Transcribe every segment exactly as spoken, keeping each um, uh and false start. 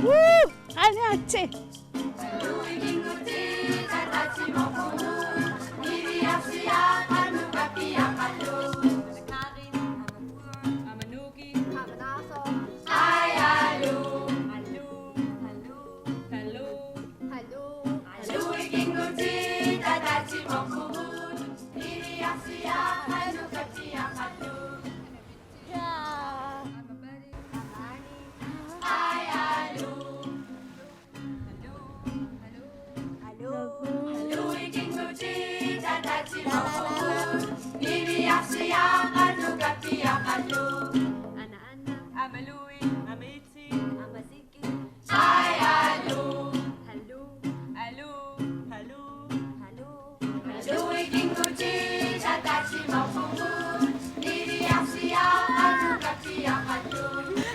Woo! Aniatsi!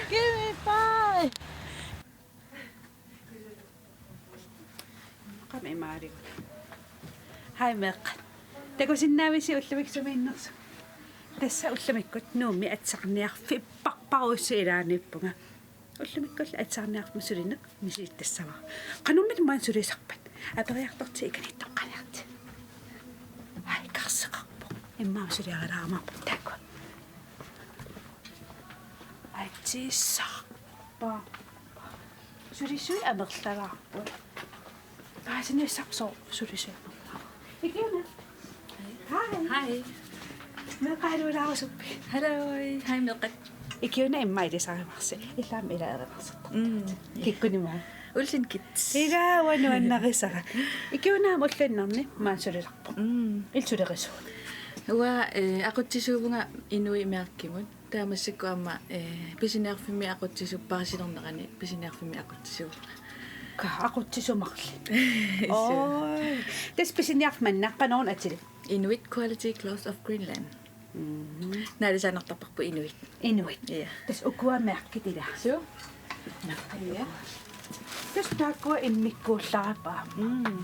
Give me five. Qami maarigut. Hai meeqqat. Takusinnaavisi ullumikkut sumiinnersoq? Tassa ullumikkut Nuummi aatsarniarfipparparujussuit ilaanniippunga. Ullumikkullu aatsarniarfimmi sulineq misilittassavara. Qanormita maani sulisarpat? Aperiartortigit ikaniittoqqaniartigit. Ai, karseqarpoq. Immaqa suliarilaarmaarpoq taakku. Ai, tissarpa. Sulisui amerlalaarput. Paasiniassarput sulisui amerlalaarput. Ikiuna. Hej. Hej. Meeqqat, iluarusuppit? Halløj. Hej, meeqqat. Ikiuna immaqa ilisarivarsi. Illit aamma ilaarivarsi. Mm. Kikkunnimi? Ullunik. Ilaa, uanga nuannarisara. Ikiuna aamma ulluinnarni maani sulilerpoq. Mm. Illit sulerisugut? Uanga, eh, aqutsisuuvunga Inuit mærkimut. Taava massakkut aamma, eh, pisiniarfimmi aqutsisuuppara sinernerani, pisiniarfimmi aqutsisuuvunga. Ka, aqutsisut marluk. Suu. Oi. Tassa pisiniarfimmi manna qanoq atilik? Inuit Quality Clothes of Greenland. Mhm. Naalisarinertarparput Inuit. Inuit. Ja. Tassa ukua mærkit ilaa? Suu. Mærkit. Ja. Tassa taakkua immikkuullarisarput. Mm.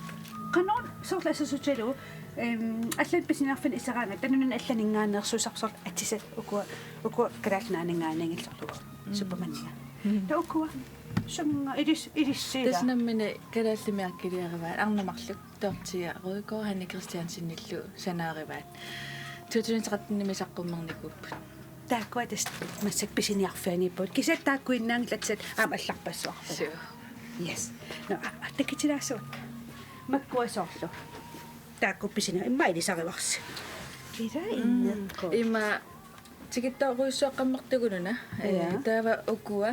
Qanoq soorlu assersuutigalugu, em, allanik pisiniarfinni iseraangat, taanna nunani allaninngaanneersuusarpoq soorlu atisat ukua, ukua Kalaallit Nunaanninngaanniinngillat soorlu. Mm. Supermaniga. Mm. Taava ukua, summinnga ilis-, ilissiilaa? Tassa nammineq kalaallit mærkiliaraat, arnat marluk. Dorthea Rødgaard, Hanne Christiansenillu sanaarivaat. To tusind tretten-imi saqqummernikuupput. Taakkua tassa massakkut pisiniarfianiippugut. Kisianni taakkuinnaanngillat atisat aamma allarpassuarput. Suu. Yes. Nå, a-, a-, takutilaassuakka. Makkua soorlu? Taakku pisiniar-, immaqa ilisarivarsi. Ilaa. Mm. Innerpoq. Ima tikittoorujussuaqqammertugut una. Eh, ja. Taava ukua,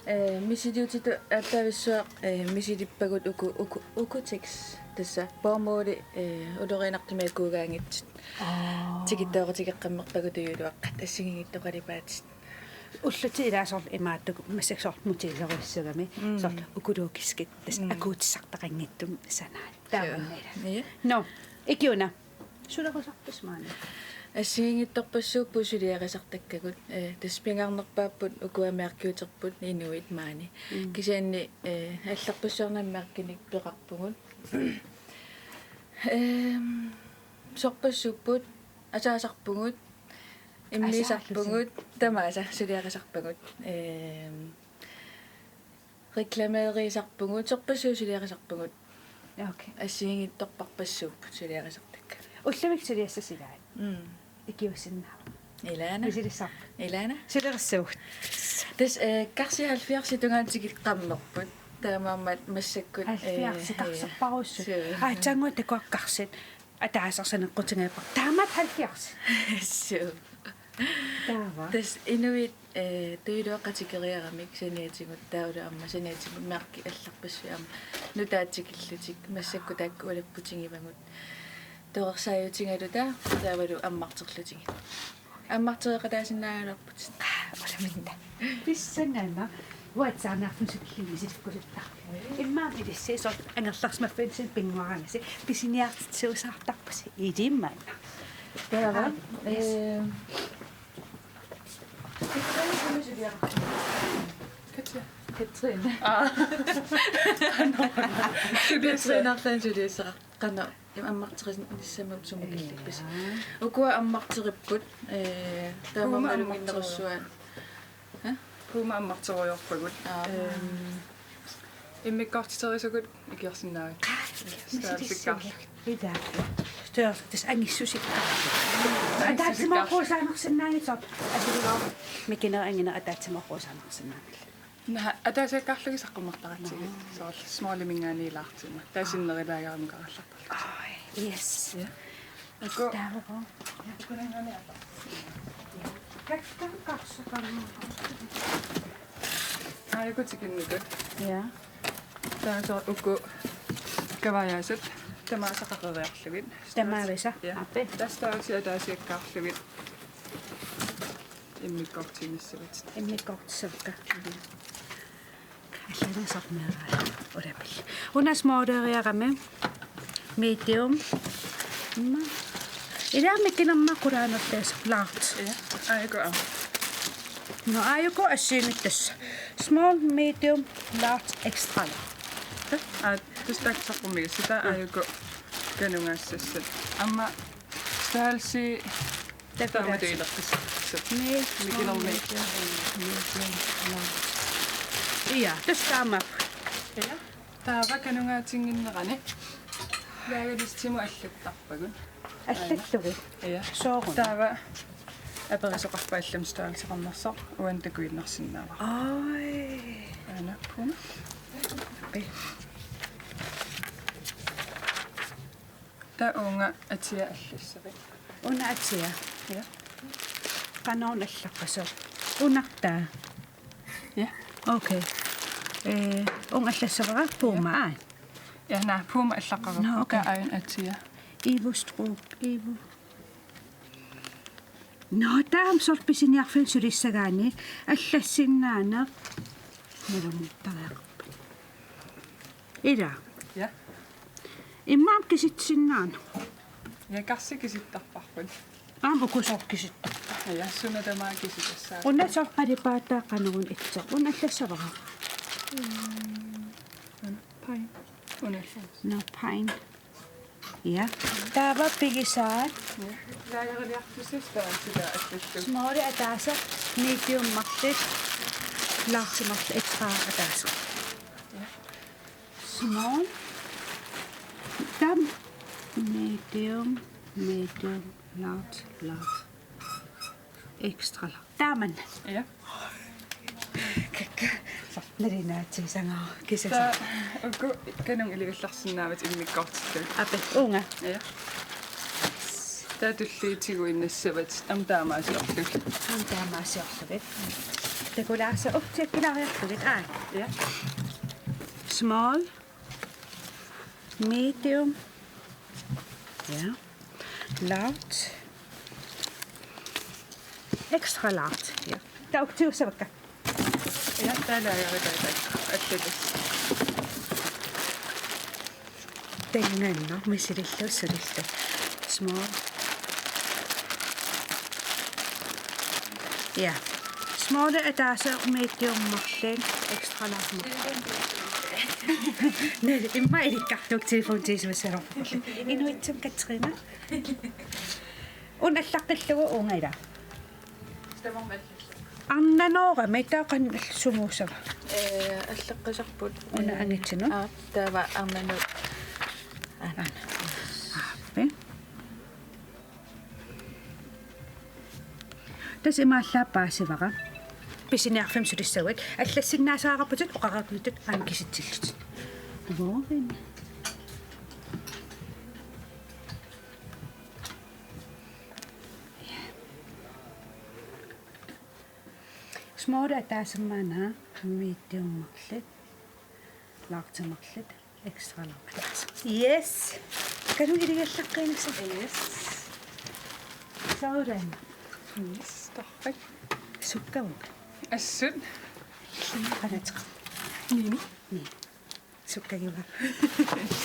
eh, misiliutitut aallaavissuaq, eh, misilippagut uku, uku, Uku-Tex. Tassa bomuldi, eh, ulorianartumik akuugaanngitsut. Aa. Tikittoorutigeqqammerpagut tujuluaqqat assigiinngitsoq qalipaatit. Ullutit ilaa soorlu imaattoq massakkut soorlu modellerujussuugami, mm, soorlu økologiskit, tassa, mm, akuutissartaqanngitsumik sanaat. Suu. Taamaniilaq. Ja. Nå, ikiuna. Sulerisarpisi maani? Assigiinngitsorpassuupput suliarisartakkagut. Eh, tassa pingaarnerpaapput ukua mærkiuterput Inuit maani. Mm. Kisianni, eh, allarpassuarnik mærkinik peqarpugut. Ehm, sorpassuupput, asaasarpugut, immiisarpugut, asaallusi, tamaasa suliarisarpagut. Ehm, reklameerisarpugut, sorpassuit suliarisarpagut. Ja, okay. Assigiinngitsorpassuupput suliarisartakkagut. Ullumikkut suliassasi ilaat? Mm. Ikiuussinnaava? Ilaana. Misilissarput? Ilaana. Sulerissavugut? Tassa, eh, karsit halvfjerdsit tungaanut tikikkammerput. Taamaammat massakkut, eh, halvfjerdsit, eh, karserparujussuit. Suu. Aa, taanna takuakka karsit. Ataaseq saneqqutigaarpara. Taamaattoq halvfjerds. Suu. Taava. Tassa Inuit, eh, tujuluaqqat tikeriaramik saniatigut, taavalu aamma saniatigut mærkit allarpassuit aamma nutaat tikillutik, massakkut taakku ulapputigivagut. Torersaajutigaluta taavalu ammarterlutigit. Ammartereqataasinnaagaluarputit. Aa, ulamitta. Pissanganaq. Uanga aatsarniarfimmi siulliit misilikkusuttarpugut. Immaqa ilissi soorlu angerlarsimaffigissi pinnguaragisi pisiniartitsuusaartarpusi ilimanna. Taava, aa, yes. Eh, Katrine, hvem er Julia? Katrine. Katrine. Aa. Katrine Arlan Julia Sara. Qanoq, im-, ammarterinissamut sumut killippisi? Ja. Ukua ammarteripput, eh, taamaammat uuma nalunnginnerussuat. Ammarterujuk. Ha? Puuma ammarterujoorpagut. Aap. Ehm, immikkoortiterisugut ikiorsinnaavatit. Størrelsekkaarlugit. Ila. Størrelse, tassa angissusikkaarlugit. Ataatsimoorpuusaannarsinnaanngitsoq. Asiligaaq. Mikineq angineq ataatsimoorpuusaannarsinnaanngillat. Naa, ataasiakkaarlugit saqqummertaratsigit. Naa. Soorlu smaliminngaanniit largemut. Taava sinneri lagerimukaallartarlutik. Ai, yes. Ja. Uku. Taava. Uku nangani apa? Kakka karsa karma. Aajuku tikinnikut. Ja. Taava soorlu uku kavaajaasut tamaasa qaqeriarlugit. Tamaavisa? Ja. Ape. Tassa taava ataasiakkaarlugit. Immikkoortinnissavat. Immikkoortissavakka. Mhm. Allanersorniaraa ulapil. Una smalleriarami. Medium. Mm. Ilaa mikinerma qulaanertaasa large. Ja. Aajuku aamma. Nå, aajuku assigiinngitsoq tassa. Small, medium, large, extra large. Aa, tassa taakku saqqummiussisut. Aa. Aajuku kanugaassassat. Aamma størrelse Takuuk. Taama tuileqqissarput. Nii, mikinermi. Medium, medium, large. Ja, tassa taama. Ja. Taava kanugaatinnginnerani. Lagerlistimut allattarpagut. Allallugit? Ja. Sooruna? Taava aperisoqarpat allamik størrelseqarnersoq uani takuinnarsinnaavara. Ai. Aana puuna. Pe. Taava uunga atia allassavat. Una atia. Ja. Qanoq allaqqasoq? Unartaa. Ja. Okay. Eh, uunga allassavara Puuma, ja, aa. Ja, naa, Puuma allaqqavoq. Nå, okay. Taava aajuna atia. Ivo Strup, Ivo. Nå, taava soorlu pisiniarfimmi sulissagaanni allassinnaaneq. Nalunngittariaqarpat. Ila. Ja. Immaqa kisitsisinnaanngilaq. Ja, karsi kisittarparput. Aamma uku soorlu kisittarput. Ja, suna tamaat kisitassaaq. Una soorlu qalipaataa qanoruna itsoq. Una allassavara. Mm, una. Pine. Una allassavara. Nå, pine. Ja. Taava pigisaat. Ja. Lageriliartussat taava sila allallu. Small ataaseq, medium marluk, large marluk, extra ataaseq. Ja. Small. Taava medium, medium, large, large. Extra large. Taamani. Ja. Kakka. Nalunaatsigisanngilara kisiisa. Taava uku kanunga iligallarsinnaavatit immikkoortillugit. Ape, uunga. Ja. Taava tulliit tiguinnassavat aamma taamaasiorlugit. Aamma taamaasiorlugit. Takulaassavat, uh, tikkilaariarlugit, aa. Ja. Small. Medium. Ja. Large. Extra large. Ja. Taava uku tigussavakka. Ja, taava lageriliartussat. Allallu. Taanna misilillu sulillu. Small. Ja. Small ataaseq, medium marluk, extra large marluk. Naa, immaqa ilikkartugut telefonitigut isumassanerput. Inuitsum Katrina. Una allaqqillugu uunga ila. Arnanoorami taava qanoq sumuusava? Eh, allaqqisarput. Una, eh, angitinnut? Aa, taava arnanut. Aana. Aana. Aapi. Tassa imaallaat paasivara. Pisiniarfimmi sulissaguit. Allassinnaasariaqarputit oqareernittut aamma kisitsillutit. Voovin. Small ataaseq maanna, medium marluk, large marluk, extra large. Yes. Kanunga iligallarsinnaassavat. Yes. Sådan. Yes, torrak. Sukkavunga? Assut. Qanoq ateqarpa? Nini. Nini. Sukkagivaa.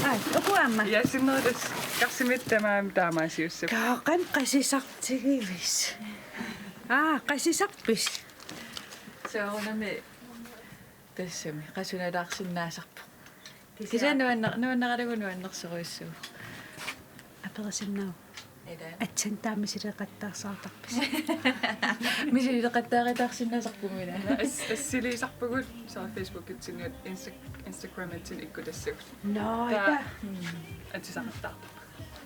Ai, uku aamma. Ja, sinneri tassa karsimiit tamaasa taamaasiussapput. Kaaqan qasisartigivis. Aa, qasisarpisi? Soorunami tassami qasunalaarsinnaasarpoq. Kisianni nuanner-, nuannaralugu nuannersorujussuuvoq. Aperisinnaavara. Ila. Atsan taama misileqattaarsaartarpisi. Misileqattaaritaarsinnaasarpugut ila. As-, assiliisarpugut soorlu Facebookitsinnut Insta-, Instagramitsinnut ikkutassavut. Nå, taava, ila. Mm, atisaqattaartarpugut.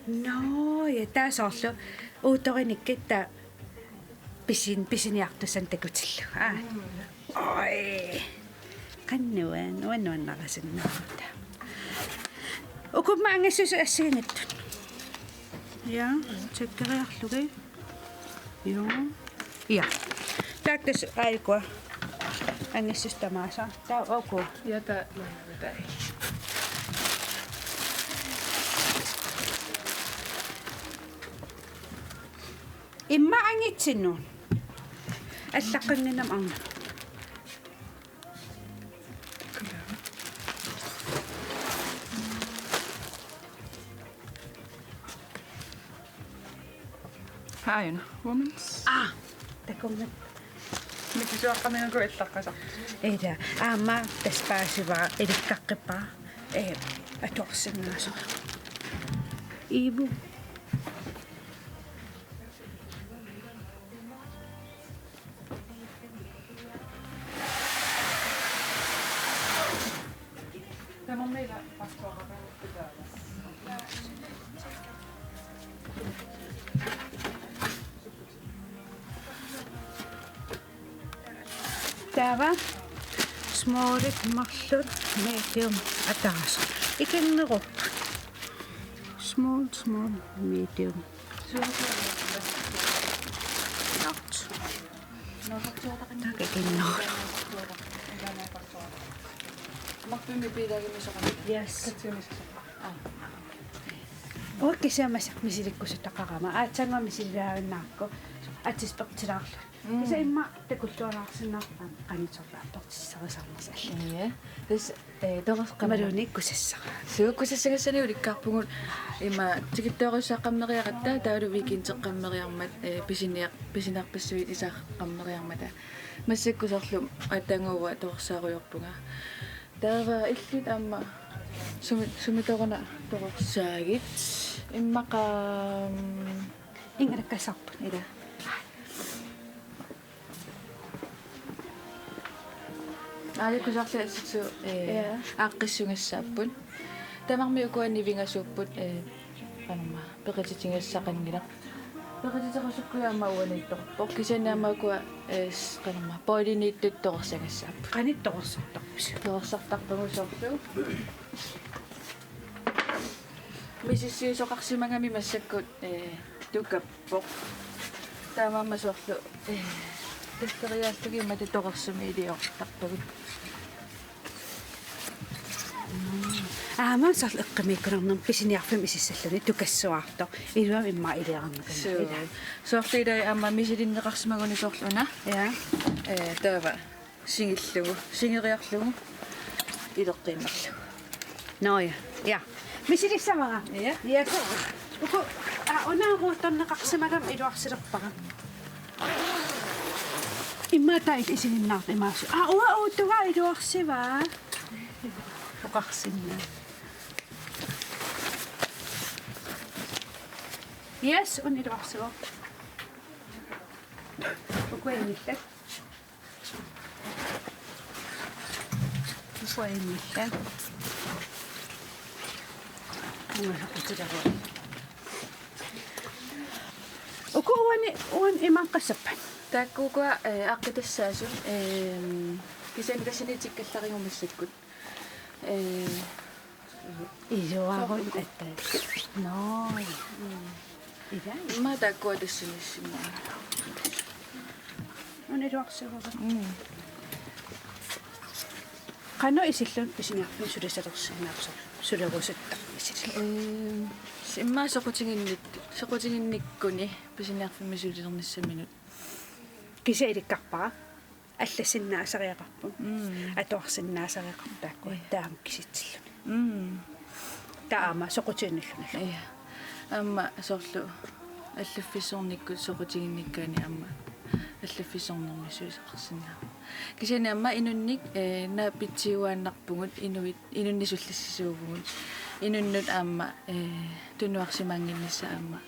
Nå, ja, taava soorlu uuttorinikkit taava pisin-, pisiniartussanik takutillugu. Aa. Mm. Oj. Qanoq nuan-, nuan-, nuannarisinnaavunga. Uku aamma angissuseq assigiinngitsut. Ja, tjekkeriarlugit. Ja. Ja. Taakku tassa aajuku. Angissuseq tamaasa. Taava uku. Ja, taava. Immaqa angitsinnut. Allaqqannginnama arnaq. Haajuna, Women's. Aa, takunnga. Mikisuaqqamigakku allaqqasartut. Ila, aamma tassa paasivara ilikkaqqippara, ee, atuarsinnaasoq. Iivu. Taava smallit marluk medium ataaseq. Ikinnerupput. Small, small, medium. Large. Taakku ikinnerupput. Yes. Uanga kisianni massakkut misilikkusutaqarama. Aatsaannguaq misililaannakku. Atispertilaarlu. Mm. Kisianni immaqa takullualaarsinnaapput qanoq sorlaartortissarisarnersoq allat. Ja. Tassa, eh, toqorsaqama. Imaluunniit kusassara. Suu, kusassagassanik ulikkaarpugut ima tikittoorussaqqammeriaratta taavalu weekendeqqammeriarmat, eh, pisiniar-, pisiniarfissuit isaaqqammeriarmata. Massakkut soorlu aatsaannguaq toqorsaarujoorpunga. Taava illit aamma sumi-, sumitoruna toqorsaagit immaqa, mm, ingerlakkassarput. Ila. Aajuku soorlu assut, eh, ja, aaqqissugassaapput. Tamarmik ukua nivingasuupput, eh, qanormaa, peqatitigassaqanngilaq. Peqatiterusukkuit aamma uaniittorpoq. Kisianni aamma ukua, eh, s-, qanormaa, boiliniittut toqorsagassaapput. Qanoq toqorsartarpisi? Toqorsartarpagut soorlu. Misissuisoqarsimagami massakkut, eh, tukappoq. Taamaammat soorlu, eh, takkeriaallugit imatut toqorsumik iliortarpagut. Aamma soorlu eqqumiikkunarnermi pisiniarfimmi isissalluni tukassuartoq. Iluamik immaqa iliorarneqarnera. Suu. Soorlu ilai aamma misilinneqarsimaguni soorlu una. Ja. Eh, taava. Singillugu, singeriarlugu, ileqqiinnarlugu. Nå ja. Ja. Misilissavara? Ja. Ja, ku-, uku, aa, una ruuterneqarsimagama iluarsilerpara. Immaqa taakku isiginnaartut imaasut. Aa, uanga uuttugaa iluarsivaa. Oqarsinnaa. Yes, una iluarsivoq. Ukua inngillat. Ukua inngillat. Ungasaqutigaluaq. Uku uani, uani imaqqassappat? Taakku ukua, eh, aaqqitassaassut, eh, kisianni tassani tikkallarigummat massakkut. Eh, iluarut atta. Nå. Mm. Ila. Immaqa taakkua tassaniissimavunga. Una iluarsivara. Mm. Qanoq isilluni pisiniarfimmi sulisalersinnaasoq, sulerusuttarfik isilli? Ehm, immaqa soqutiginnik-, soqutiginnikkuni pisiniarfimmi sulilernissaminut. Kisianni ilikkarpara. Allassinnaasariaqarput. Mm. Atuarsinnaasariaqarput taakku. Ja. Taama kisitsilluni. Mm. Taama soqutiginnilluni. Ja. Aamma soorlu allaffissornikkut soqutiginnikkaanni aamma allaffissornermi sulisaqarsinnaavoq. Kisianni aamma inunnik, eh, naapitsiuaannarpugut inuit, inunnik sullissisuuvugut. Inunnut aamma, eh, tunuarsimaannginnissaq aamma.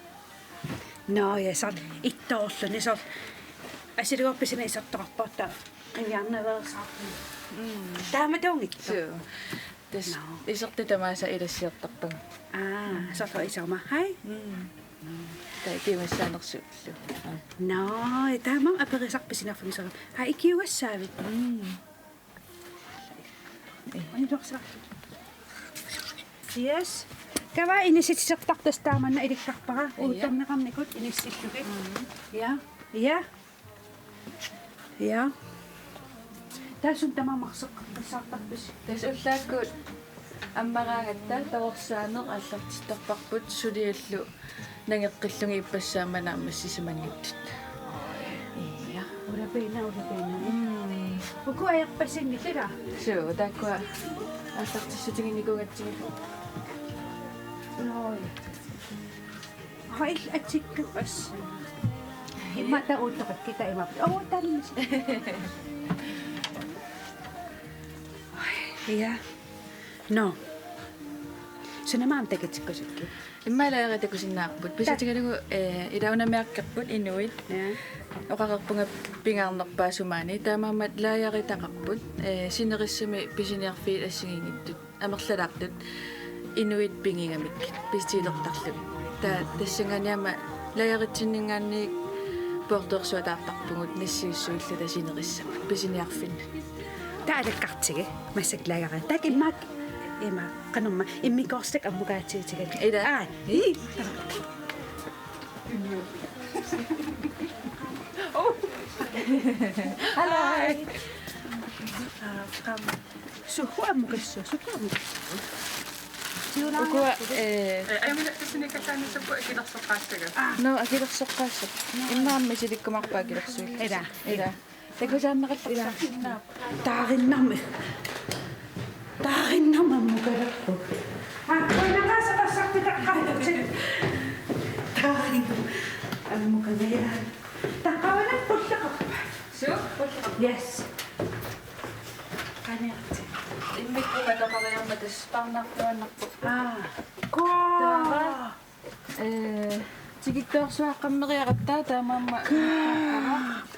Nå, ja, soorlu ittoorluni, soorlu. Assiluorpisineq isertoqarpoq, taava qiviarnaveersaarluni. Mm. Taamatuunngitsoq. Suu. Tassa. Nå. Isertut tamaasa ilassiortarpagut. Aa, soorlu iserma. Hej. Mm. Taava ikiugassaanersullu. Nå, taamaammat aperisarput pisiniarfimmi soorlu. Aa, ikiugassaavit? Mm. Yes. Kava inissitsertartas taamanna ilikkarpara. Ja. Uuttorneqarnikut inissillugit. Mm. Ja. Ja. Ja. Taassuma tamarmi arseqqissaartarpisi. Tassa ullaakkut ammaraangatta torersaaneq aallartittarparput suliallu nangeqqillugit ippassaq aamma naammassisimanngitsut. Ja. Ulapiina, ulapiina. Mm. Uku ajorpasinngillat ilaa? Suu, taakkua aallartissutiginikuugatsigit. Nå. Hej, atikkupas. Immaqa uuttoqakkit taava imaappoq. Oo, taanna. Ja. Nå. Suna aamma takutikkusukkit? Immaqa lageri takusinnaavarput. Pissutigalugu, eh, ilaa una mærkerput inuit. Ja. Oqareerpunga pingaarnerpaasut maani. Taamaammat lageritaqarput. Eh, sinerissami pisiniarfiit assigiinngitsut. Amerlalaartut inuit pigigamik pissutigilertarlugit. Taava tassanngaanniit aamma lageritsinninngaanniit poortuersuataartarpugut nassiussuilluta sinerissamut pisiniarfinnut. Taava alakkartigi massakkut lageri. Taakku immaqa ima qanormaa immikkoorsuaq ammukaatigitigalugit. Ilaa. Aa, ii. Hallo. Hej. Aa, frem. Sukkut ammukassuugut, sukkut ammukassuugut. Ukua, eh, eh, ajunngilaq, tassa nikkallaanissappat akilersoqqaassavat. Aa. Nå, akilersoqqaassava. Immaqa misilikkumaarpat akilersuut. Ilaa. Ilaa. Takusaanneqallaarsinnaavoq. Taarinnarmi. Taarinnarmi ammukalerpugut. Aa, kuinaqaasaqassartitaqqaarlutik. Taarinnarmi ammukalerpugut. Taqqavana pulleqarpa? Suu, pulleqarpa. Yes. Qaniarti. Immikkuummatoqariarmat tassa parnartuannarpoq. Aa. Kua. Taava, eh, tikittoorsuaqqammeriaratta taamaammat. Kua.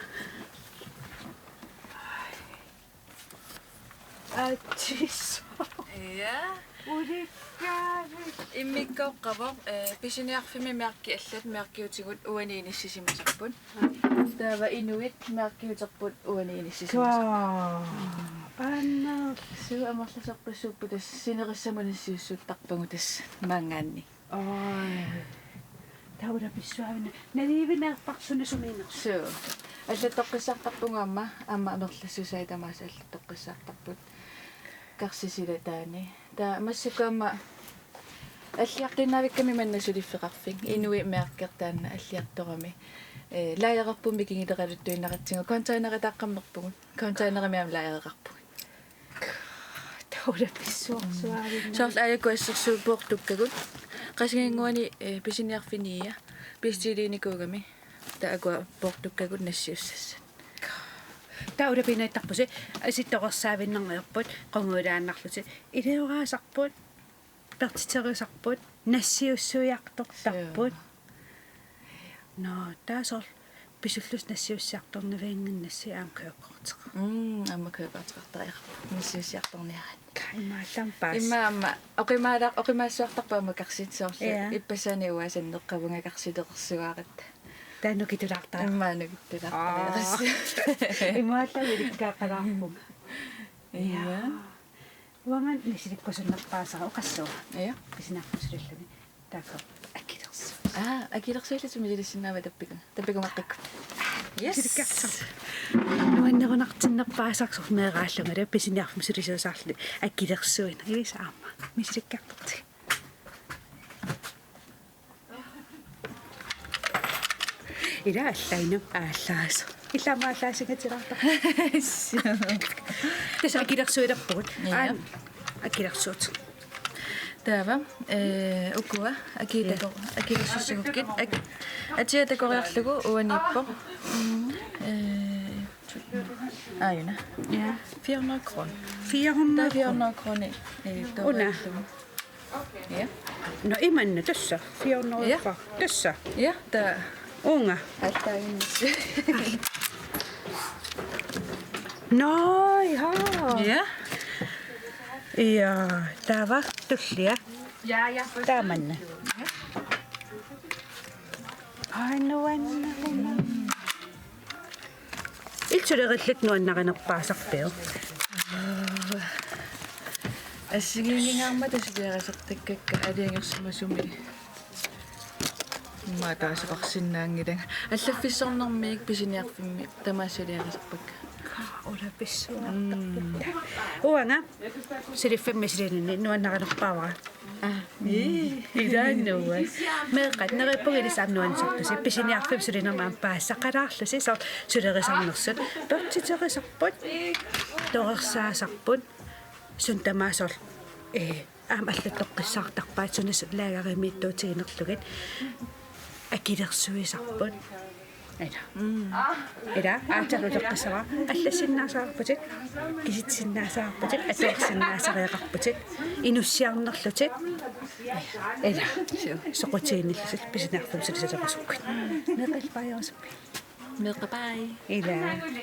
Atis. Ja. Ulikkaavik. Immikkooqqavoq, eh, pisiniarfimmi mærki allat mærkiutigut uani inissisimasarput. Taava inuit mærkiuterput uani inissisimasarput. Kua. Anna. Suu amerlasoorpassuupput tassa sinerissamut nassiussuuttarpagut tassa maanngaanniit. Oj. Taava ulapissuaavinni. Naliivinerparsuneq sumiinnersoq. Suu. Allattoqqissaartarpugut aamma, aamma amerlassusaat tamaasa allattoqqissaartarput. Karsip silataani. Taava massakkut aamma alliartuinnavikkami manna suliffeqarfik. Inuit mærker taanna alliartorami. Eh, lagererput mikigileraluttuinnaratsigu. Containeritaaqqammerpugut. Containerimi aamma lagereqarpugut. Taava ulapissuarsuaavinnagu. Soorlu aajuku assersuut poortukkagut. Qasunginnguani, eh, pisiniarfinni ia. Pissutiginikuugami. Taava ukua poortukkagut nassiussassat. Taava ulapiinnartarpusi, asittoqassaavinnarniarput, qungujulaannarlusi. Ilioraasarput, pertiterisarput, nassiussuiartortarput. Suu. Nå, taava soorlu pisullusi nassiussiartornaviannginnassi aamma kørekorteqarpoq. Mm, aamma kørekorteqartariaqarpoq. Nassiussiartorniaraanni. Imaattampas. Immaqa aamma oqimaalaar-, oqimaassuartarpoq aamma karsit soorlu. Ja. Ippassaani uanga asanneqqavunga karsilersuaratta. Taava nukitulaartariaqarpoq. Immaqa nukitulaartariaqarpoq. Aa. Imaallaat ilikkaaqqalaarpunga. Ja. Ja. Uanga misilikkusunnerpaasara oqassuunga. Ja. Pisiniarfimmi sulilluni. Taakku akilersuut. Aa, akilersuillutik misilissinnaavat tappikun-, tappikunngeqqikkut. Yes. Misilikkiartortut. Nuannerunartinnerpaasarsoq meeraallungalu pisiniarfimmi sulisuusaarluni akilersuineq. Ilissi aamma. Misilikkiartortut. Ila allainnaq aallaasoq. Illit aamma aallaassingatilaartoq. Tassa akilersuilerpugut. Ja. Aana akilersuut. Taava, eh, ukua, akii tako-, akilersussagukkit, ak-, atia takoriarlugu uaniippoq. Eh, aajuna. Ja. Fire hundrede kroner. Fire hundrede. Taava fire hundrede kroner, eh, una. Takoriarlugu. Ja. Nå, imanna tassa. Fire hundrede. Ja. Tassa. Ja, taava. Uunga. Attaagin. Nå, ja. Ja. Ja, taava tullia. Ja, ja. Taamanna. Ai, nuanneruna. Illit sulerillutit nuannarinerpaasarpiuk? Assigiinngingaarmata suliarisartakkakka aalajangersimasumi. Immaqa ataaseqarsinnaanngilanga. Allaffissornermik pisiniarfimmi tamaasa suliarisarpakka. Ula pissuartarput. Mm. Uanga suliffimmi sulinani nuannarinerpaavara. Aa. Ii. Ilaannuua. Meeqqat neriuppunga ilissi aamma nuannisartusi. Pisiniarfimmi sulinermi aamma paasisaqalaarlusi soorlu sulerisarnersut. Tortiterisarput. Torersaasarput. Suut tamaasa soorlu. Ee, aamma allattoqqissaartarpaat sunaana laagerimiittuutiginerlugit. Akilersuisarput. Ila. Mm. Ila, aatsaat uteqqissavara. Allassinnaasariaqarputit, kisitsisinnaasariaqarputit, atuarsinnaasariaqarputit, inussiarnerlutit. Ila. Soqutiginillusi pisiniarfimmi sulisalerusukkuit. Meeqqat baajerusuppit? Meeqqat baaj. Ila.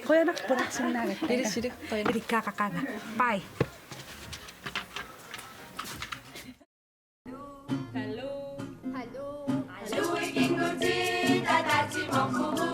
Qujanaq pulaarsinnaagatta. Ilissilu, qujanaq. Ilikkagaqaanga. Baaj. Hallo. Hallo. Hallo.